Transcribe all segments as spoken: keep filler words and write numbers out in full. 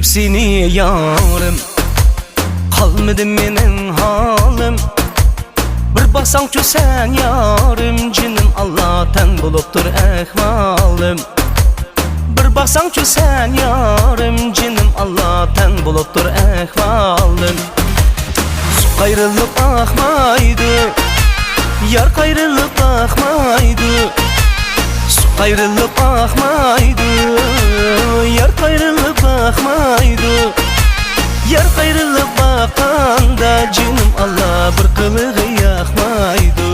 سېنى يارىم، قالمىدى مېنىڭ ھالىم. بىر باقساڭچۇ سەن يارىم، جېنىم ئاللا، تەڭ بولۇپتۇر ئەھۋالىم. بىر باقساڭچۇ سەن يارىم، جېنىم ئاللا، تەڭ بولۇپتۇر ئەھۋالىم. سۇ قايرىلىپ ئاقمايدۇ، يار قايرىلىپ ئاقمايدۇ. سۇ قايرىلىپ ئاقمايدۇ، يار قايرىلىپ ئاقمايدۇ. يار قايرىلىپ باققاندا جېنىم ئاللا بىر قىلىغى ياقمايدۇ.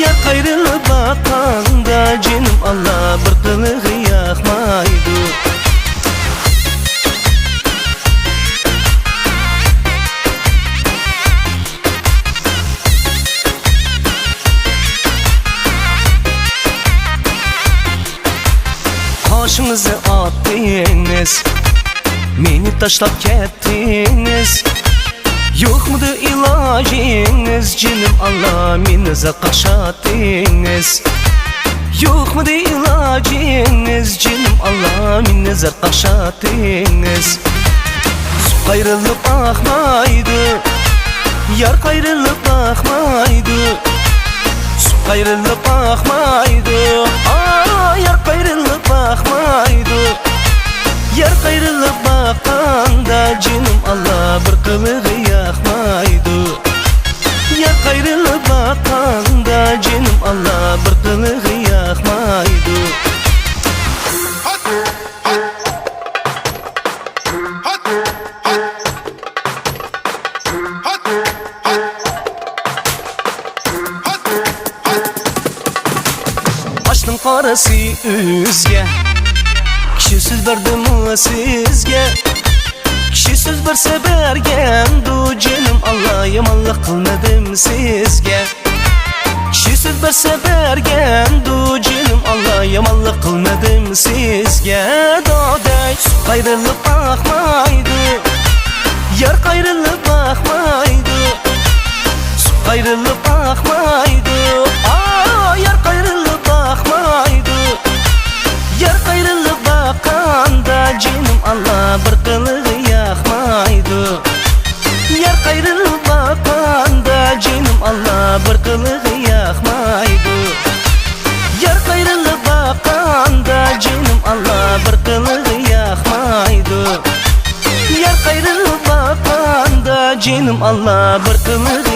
يار قايرىلىپ باققاندا جېنىم ئاللا بىر قىلىغى ياقمايدۇ. قاشىڭىزنى ئاتتىڭىز، مېنى تاشلاپ كەتتىڭىز. يوقمىدى ئىلاجىڭىز، جېنىم ئاللا، مېنى زەققا شاتتىڭىز. يوقمىدى ئىلاجىڭىز، جېنىم ئاللا، مېنى زەققا شاتتىڭىز. سۇ قايرىلىپ ئاقمايدۇ، يار قايرىلىپ ئاقمايدۇ. سۇ قايرىلىپ ئاقمايدۇ، ئا، يار قايرىلىپ ئاقمايدۇ. يار قايرىلىپ باققاندا جېنىم ئاللا بىر قىلىغى ياقمايدۇ. يار قايرىلىپ باققاندا جېنىم ئاللا بىر قىلىغى ياقمايدۇ. باشنىڭ قارىسى ئۆزگە، كىشى سۆز بەردىمۇ سىزگە؟ كىشى سۆز بەرسە بەرگەندۇ، جېنىم ئاللا، يامانلىق قىلمىدىم سىزگە. كىشى سۆز بەرسە بەرگەندۇ، جېنىم ئاللا، يامانلىق قىلمىدىم سىزگە. داداي، سۇ قايرىلىپ ئاقمايدۇ، يار قايرىلىپ ئاقمايدۇ. سۇ قايرىلىپ ئاقمايدۇ، ئا، يار قايرىلىپ ئاقمايدۇ. يار قايرىلىپ باققاندا جېنىم ئاللا بىر قىلىغى ياقمايدۇ. يار قايرىلىپ باققاندا جېنىم ئاللا بىر قىلىغى ياقمايدۇ. يار قايرىلىپ باققاندا جېنىم ئاللا بىر قىلىغى ياقمايدۇ. يار قايرىلىپ باققاندا جېنىم ئاللا بىر قىلىغى